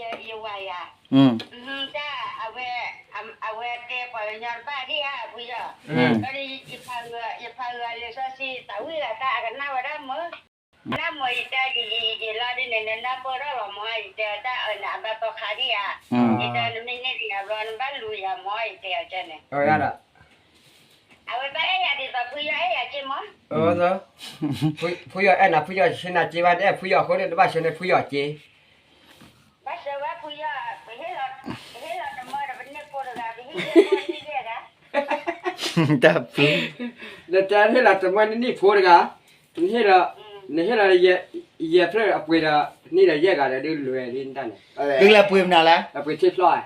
ယဝၤယၤ, တၢ်အဝဲ, အဝဲတဲပှၤကညီတဘၣ်ဒံးဧါ ဖုယီၢ်, ဒီးယဖးယဖးယွၤလံာ်စီဆှံတၢ်ဝံၣ်ဂၤတၢ်အကနၣ်ဝဲဒၣ်မၢ်, လၢမၢ်ယတဲက့ၤယယလီၤဒ်န့ၣ် နနၢ်ပၢၢ်ထီၣ်လီၤမၢ် ယတဲတၢ်အၢန့ၣ် အဘၣ်သီခါဒံးဧါ, ယတဲနမ့ၢ်န့ၢ်ဒံးအဘျီ နဘၣ်လူၤယၤမၢ် ယတဲအီၤကန့ၣ် အဝဲဘၣ်အဲၣ်ယၤဒ်သိးဖုယီၢ်အဲၣ်ယၤက့မၢ်, ဖုယီၢ်အဲၣ်နၤ ဖုယီၢ်ဆှၢနၤက့ဘၣ် နအဲၣ်ဖုယီၢ်အဃိန့ၣ် နဘၣ်ဆှၢန့ၢ်ဖုယီၢ်က့ ဘၣ်ဆၢဝဲဖုယီၢ်, ပဟ့ၣ်လီၤတမၢဒီးပန့ၢ်ဖိတဂၤ, ပဟ့ၣ်လီၤတမၢန့ၢ်ယဲၢ်ဂၤ, တၢ်ဖု, နတဲဟ့ၣ်လီၤတမၢန့ၢ်ဖိတဂၤ, နဟ့ၣ်လီၤ, နဟ့ၣ်လီၤယဲၢ်ဖျၢၣ်အပှ့ၤဒီး န့ၢ်ဒီးယဲၢ်ဂၤဒီးဒုးလွဲၤလံနတၢ်န့ၣ်, ကလၢပှ့ၤမနုၤလဲၣ်, အပှ့ၤထံဖျီၣ်,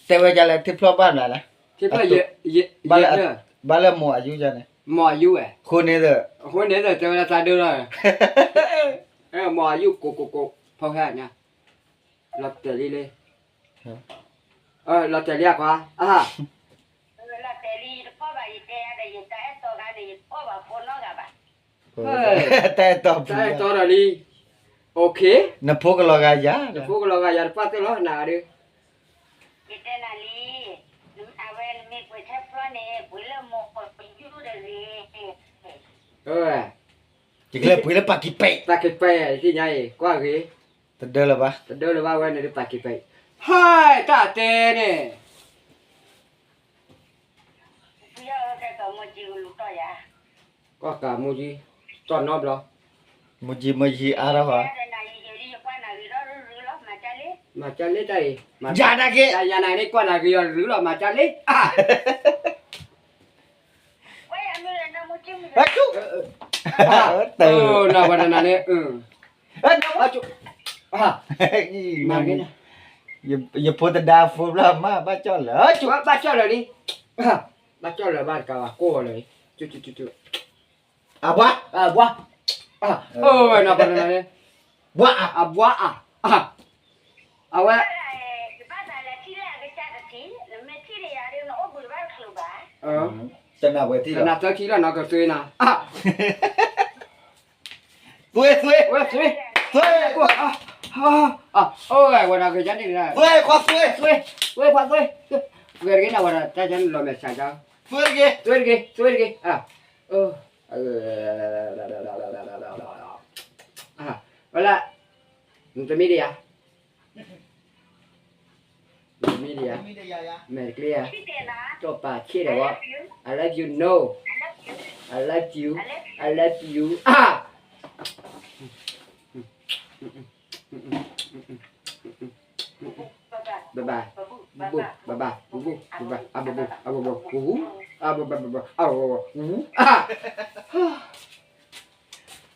တဲဝဲဒ်လဲၣ် ထံဖျီၣ်ဘၣ်မနုၤလဲၣ်, ဘၣ်လၢမိၢ်အယူၢ်န့ၣ်, မိၢ်အယူၢ်ဝဲ, အဃိန့ၣ်, အဃိန့ၣ်တဲဝဲဒၣ်တၢ်ဒိၣ်လီၤ, မိၢ်အယူၢ်ကိးကိးကိး, ဖီဟဲညါ, လီၤတဲာ်လံလံ, လီၤတဲာ်လံအကွၢ်, တၢ်အဲၣ်တီဒီးလံ, နဖိကလီၤဂာ်ယၤ, နဖိကလီၤဂာ်ယၤတပာ်သ့ၣ်လီၤနၤဒီး, ယတဲနၤလံ, အဝဲနမ့ၢ်ပှ့ၤထဲဖျီၣ်န့ၣ် ပှ့ၤလၢမိၢ်ယူၢ်တဂ့ၤ, ယကလဲၤပှ့ၤလၢပၢ်ကံးပဲး, ပၢ်ကံးပဲးသ့ၣ်ညါအံၤ ကွၢ်ဂ့ၤ, တဒၢလၢၤဘၣ်, တဒၢလၢၤဘၣ်ဝဲန့ၣ်ဒီးပၢ်ကံးပဲး, ဟဲတၢ်တဲန့ၣ် ကွၢ်ကး မိၢ်ကၠံ, တီၢ်နီတဘျီ, မိၢ်ကၠံ မိၢ်ကၠံအါထီၣ်ဃီ, မၤကၠါလ့တၢ်အံၤ, ယၤနာ်က့ၤ, ယၤနာ်န့ၣ်ကွၢ်နၤဂ့ၤယီၤရုၤလီၤ မၤကၠါလ့, နဝဲနၤန့ၣ်, ယဖိတဒါဖိဘျီမး ဘၣ်ကၠီၣ်လၢာ်, ဘၣ်ကၠီၣ်လၢာ်လံ, ဘၣ်ကၠီၣ်လၢာ်ဘၣ်တကးဘၣ်ကိၢ်လၢာ်, အဘှါ, အဘှါ, အၢ, နပှၤတနၤန့ၣ်, ဘှါအ, အဘှါအ, အဝဲ, တနၤဝဲထံၣ်လီၤ နကသွ့နၤ, သွ့, သွ့, သွ့, သွ့, ဝဲဒၣ်ဂ့ၤန့ၣ်, သွ့, သွ့, သွ့, သွ့, သွ့, သွ့တဂ့ၤနဝဲဒၣ် တၢ်ကန့ၣ်လီၤမဲာ်ဆှးကါ, သွ့တဂ့ၤ, သွ့တဂ့ၤ, သွ့တဂ့ၤ, ဝဲလၢ, နတမံဒံးဧါ, နတမံဒံးဧါ, မဲာ်တကျ့ဧါ, ကၠီၣ်ပာ်ဆ့ၣ်ဒီးဝဲ, I love you, no, I love you, I love you, I love you, အါ ဘဘၣ်, ဘဘၣ်, ဘဘၣ်, ဘဘၣ်, အဘဘၣ်, အဘဘၣ်, အဘဘၣ်, အဘဘၣ်, အဘဘၣ်, အဘဘၣ်, အဘဘၣ်, အါ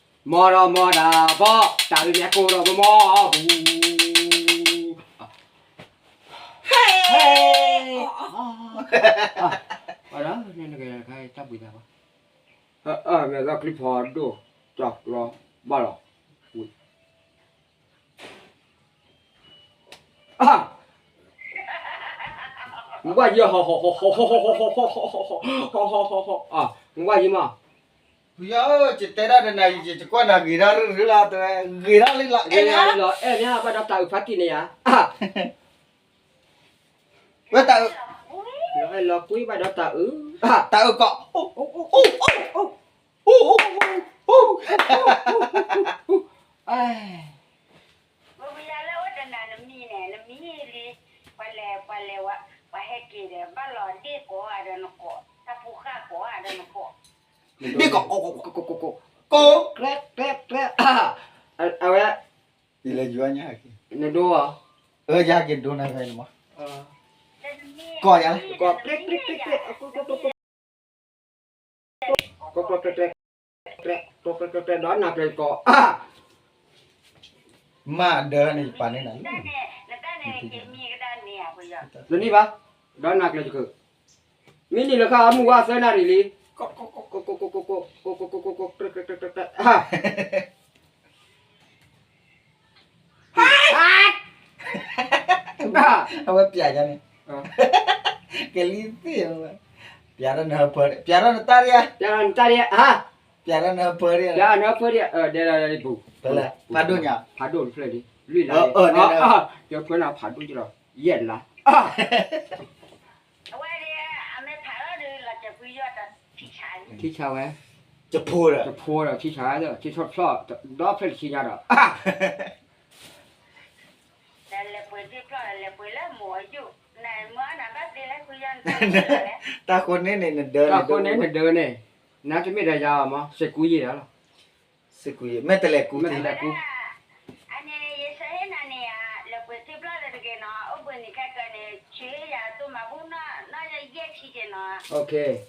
မီၢ်ဒီးမီၢ်ဒၣ်ဘီ, တၢ်ရ့မ့ၢ်ကိၢ်ဒီးမီၢ်မီၢ်ပူၤ, ဟဲ, ဝဲဒၣ်န့ၣ်နကတၢ်ဘှံးသးဘၣ်, မဲာ်သၣ်ချံဖီဒိၣ်, တၢ်ကျီဘၣ်လီၤ, နဘၣ်ယံၤ, နဘၣ်ယံၤမး, ယတဲဒၣ်တနၤအံၤ ယကွၢ်နၤဂ့ၤထီၣ်ရုရုလီၤ, ဂ့ၤထီၣ်လံလီၤ, အဲၣ်ညါ, အဲၣ်ညါဘၣ်ဒီးတၢ်အုးဖးတံၢ်န့ၣ်ယၤ, ဝဲတၢ်အုး, လီၤအဲၣ်လီၤကွံဘၣ်ဒီးတၢ်အုး, တၢ်အုးကီး, ဝဲယၤလၢအိၣ်တနၤနမံၤန့ၣ် နမံၤလံ, ပှၤလဲၤ, ပှၤလဲၤဝဲ, ပှၤဟဲက့ၤဒီး ဘၣ်လီၤဒ့ၣ်ကိးဂၤဒီးနကိး, တၢ်ဖိဃၢ်ကိးဂၤဒီးနကိး, ဒ့ၣ်ကိး, ကိး, ကျဲ, ကျဲ, ကျဲ, အဝဲ, ယလဲၤယွၤညါက့ၤ, နဒိအီၤ, အၢ ယဟဲက့ၤဒိနၤဖဲန့ၣ်မး, ကိးယၤလၢ, ကိးကျဲ, ကျဲ, ကျဲ, ကျဲ, ကျဲ, ဒီးနၤကျဲကိး, မၤဒၢန့ၣ် ယပာ်န့ၢ်နၤလံ, နနံၣ်ဘၣ်, ဒီးနၤကျဲယက, မ့ၢ်နံၣ်လၢခါအမုၢ်ဝါသၢနၣ်ရံၣ်လံ, အဝဲပျးယၤန့ၣ်, ကလံၤသ့ၣ်, ပျးထီၣ်နဟၢဖၢ, ပျးထီၣ်နတၢ်ဒံးဧါ, ပျးထီၣ်နတၢ်ဒံးဧါ, ပျဲနၢပၢဒံး, ပျဲနၢပၢဒံး, ဒ်ဒ်ဒ်ပူၤ, ဖးဒိၣ်ညါ, ဖးဒိၣ်တဖျၢၣ်ဒံး, လွံၢ်လါ, ကဖၢနၤဖးဒိၣ်ကလီၤ, ယဲၢ်လါ, အဝဲဒၣ်, အမ့ၢ်ဖးလီၤဒုးလီၤစဲးဖုယီၢ်ဒီး, ထံဆးဝဲ, တဖိဒီး, တဖိဒီး ထံဆးဝဲ, ထံထီၣ်ဖျီၣ်, ဒီဖျၢၣ်တဆံညါဒီး, လဲၤပှ့ၤထံဖျီၣ်, လဲၤပှ့ၤလၢမိၢ်အယုၢ်, နမ့ၢ်နဘၣ်သ့လၢဖုယီၢ်န့ၣ်, တၢ်ဃိန့ၣ်န့ၣ်နဒၢ, တၢ်ဃိန့ၣ်နဒၢန့ၣ်, နတမ့ၢ်ဒီးယၤဘၣ်မး, စ့းကူယံာ်ဒီးလီၤ, စ့းကူယံာ်, မ့ၢ်တလဲၤကူ, မ့ၢ်တလဲၤကူ, အန့ၣ်ယဆၢဟ့ၣ်နၤန့ၣ်ယါ, လဲၤပှ့ၤထံဖျီၣ်လၢတဂ့ၤနီၤ, အိၣ်ဘှံးနံၤခဲကၢန့ၣ် ဆူယၤတိၢ်မၤဘူၣ်နီၢ်, နီၢ်ယဲၢ်ဆံက့ၤနီၤ,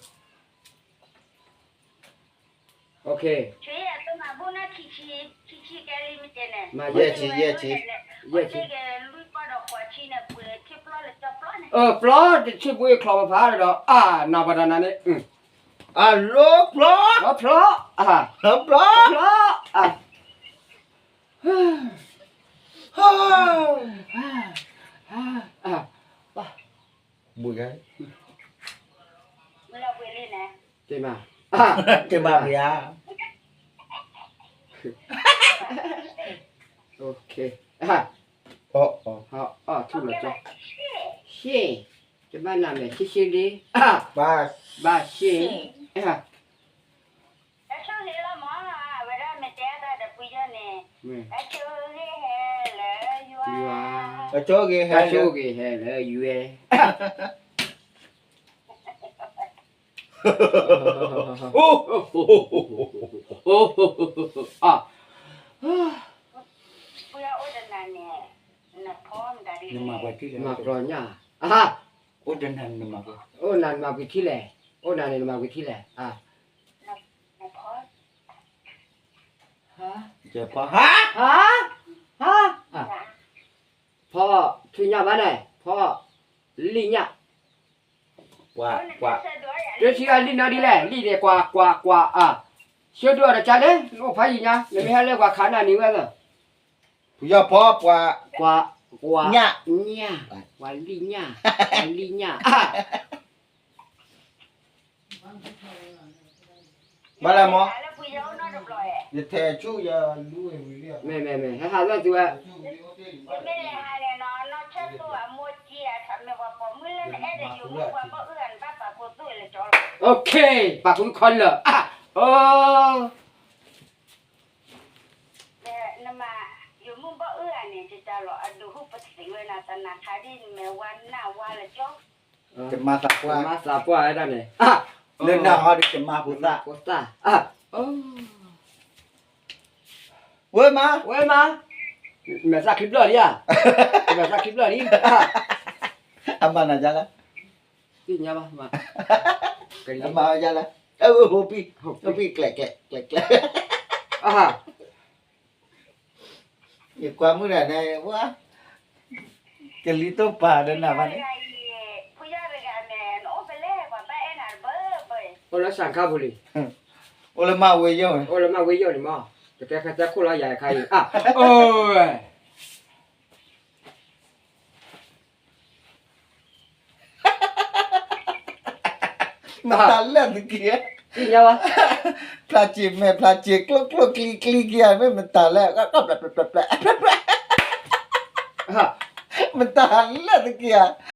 ဆူယၤတိၢ်မၤဘူၣ်နီၢ်ခံဆံ, ခံဆံကဲလံမ့ၢ်ကဲန့ၣ်, ယဲၢ်ဆံ, ယဲၢ်ဆံ, ယဲၢ်ဆံ, လွံၢ်ပီၢ်ဒီးဃိးဆံန့ၣ် ပှ့ၤထံဖျီၣ်လၢကၠီပျီန့ၣ်, ပျီတဆံပှ့ၤချီၣ်ပဖးဒီး, အါ, နၤပှၤတနၤန့ၣ်, အလိၤပျီ, ပျီ, ပျီ, ပျီ, အါ, ဘုကဲ, တမၤ, တမၤဘုယါ, အီၣ်, အီၣ်ထူၣ်လီၤကၠီ, ရှ့, တဘၣ်နၤမဲာ် ရှ့ရှ့လံ, ဘၣ်ရှ့, တၢ်ဆိၣ်ဂ့ၤလီၤမး, အဝဲဒၣ်မ့ၢ်တဲအသးဒီးဖုယီၢ်န့ၣ်, တၢ်ဆိၣ်ဂ့ၤဟဲလၢယွၤ, တၢ်ဆိၣ်ဂ့ၤဟဲလၢယွၤ, မၤပှၤထံၣ်လဲၣ်, အိၣ်နၤနမၤပှၤထံၣ်လဲၣ်, ဖီ, ဖီ, ဖီ, ဖီထူၣ်ညၣ်ဘၣ်န့ၣ်, ဖီလံၣ်ညၣ်, ကွၢ်, ကွၢ်, တထံၣ်အလံၣ်နီၢ်ဒ်လဲၣ်, လံၣ်န့ၣ် ကွၢ် ကွၢ် ကွၢ် အါ, ဆၢဒိၣ်အီၤတကါလၢ, နအိၣ်ဖးယံၤညါ, နမ့ၢ်ဟဲလၢပှၤခးနၢ်နံၤဝဲသၢ, ဖုယီၢ်ဖီ, ကွၢ်, ကွၢ်, ညၣ်, ညၣ်, ကွၢ်လံၣ်ညၣ်, ကွၢ်လံၣ်ညၣ်, ဘၣ်လဲၣ်မး, ယထဲဆူၣ်ယလူ, မ့ၢ် မ့ၢ် မ့ၢ် ဟဲဟးလၢသုဝဲ, ပာ်ခူသူၣ်ခီလၢာ်, တမၤသးပှၢ်, တမၤသးပှၢ်ဝဲဒၣ်န့ၣ်, ဝဲမး, ဝဲမး, မဲာ်သၣ်ချံဘျီၣ်လံဧါ, မဲာ်သၣ်ချံဘျီၣ်လံ, အမၤနၤယါလဲၣ်, သ့ၣ်ညါဘၣ်, အမၤယါလဲၣ်, ဟိပံ, ဟိပံ, ကျဲးကျဲးကျဲးကျဲး, ယကွၢ်မုၢ်တဂၤန့ၣ်, ဝါ, ကလံၤတိၢ်ပာ်ဒီးနၤဘၣ်န့ၣ်, အိၣ်လၢစၣ်ခါပူၤလံ, အိၣ်လၢမၤဝ့ၤယိာ်, အိၣ်လၢမၤဝ့ၤယိာ်န့ၣ်မး, တကဲခဲသဲခိၣ်လီၤယၤအခါအံၤ, အိၣ်ဝဲ မတၤလဲၣ်သက့ၤ, သ့ၣ်ညါဘၣ်, ဖျါစ့ၤမဲာ်ဖျါစ့ၤကျိၣ်ကျိၣ်ကျံကျံက့ၤဧါ, မ့ၢ်မတၤလဲၣ်, မတၤလဲၣ်သက့ၤဧါ,